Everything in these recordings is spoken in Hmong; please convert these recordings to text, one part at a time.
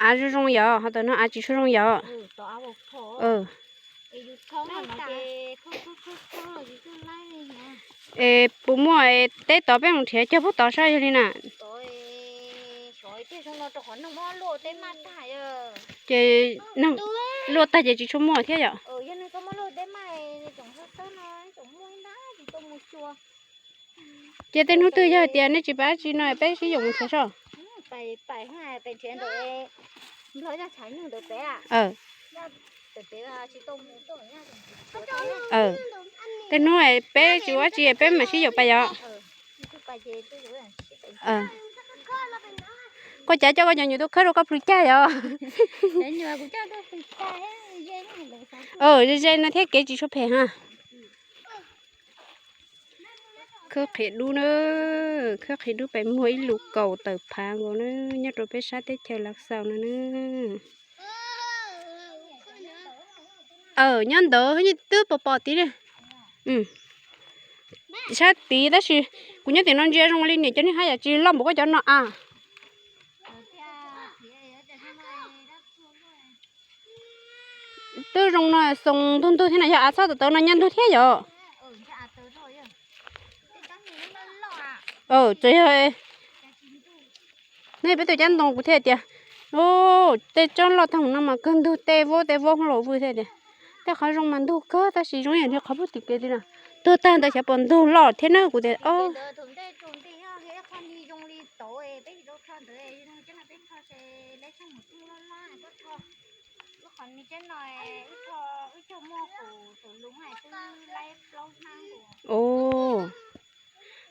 Av zoo zoo yom, ho tam no av tsis tshua zoo yom. Es puas muaj, teb tod peb mus nrhiav cog puag tod saib yog li na. Ces neeg luaj tag ces tsis tshua muaj thiab yom. Ces tej hnub twg yog tias nej tsis pab tsi no peb sib yaum mus nrhiav soj. Tej hnub peb tsis ua tsi peb mam sib yaum pais yom. Koj cav coj koj cov nyuam tub khawb rau koj plhws cag yom. Ze ze no thiab kev tsis tshua phem ha. Khawb qhiav dub na, khawb qhiav dub pem muag ib lus kaum tawm phav nkaus na, nyob rau peb sab teb chaws Lav Xaus no na. Nyob ntawd twb pom pom tid li. Sab tid tab sis kuv nyob tim no ntsia zoo li niam cov niag haj yam tsis loj npaum koj cov no a. Twb zoo no xoo ntug ntug thiab no yog av txhob tawv tawv no nyaj ntug thiab yom. Tsuas yog nej peb tus cab ntoo kuv thiaj tias, tej tsob loj tag no mas kawg ntug tej vab tej vab los vwm thiab tias. Tej qhov zoo mas ntug kawg tab sis zoo yam li qhov pug tim kev li no. Tuag tag ntawd xyov puas ntug loj thiab na kuv tias o.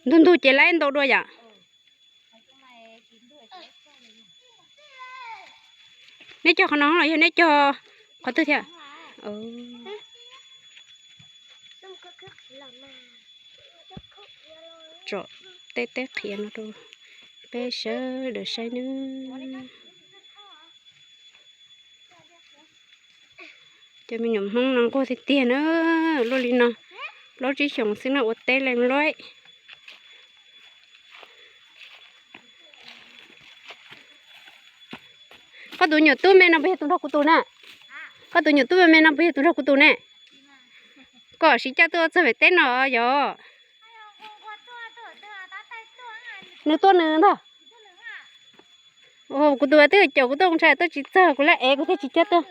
Ntug ntug ces laib ntau dua yom. Neb cog qhov no los yog neb cog qhov twg thiab? Tsom tej teb qhiav no rau peb sawv daws saib nawb. Cov me nyuam Hmoob no nquag tiag tiag na, luaj li no, plaub tsib xyoos xwb no ua teb leej luaj. Koj tus nyuam tub me no puas yog tus nrog kuv tus na? Koj tus nyuam tub me me no puas yog tus nrog kuv tus ne? Koj siv caj tuaj txog pem teb no yog? Nws tuaj nws ntag. Kuv tus twb caum kuv tuaj ntshai tuaj tsis txog kuv lab ev kuv thiaj tsis coj tuaj.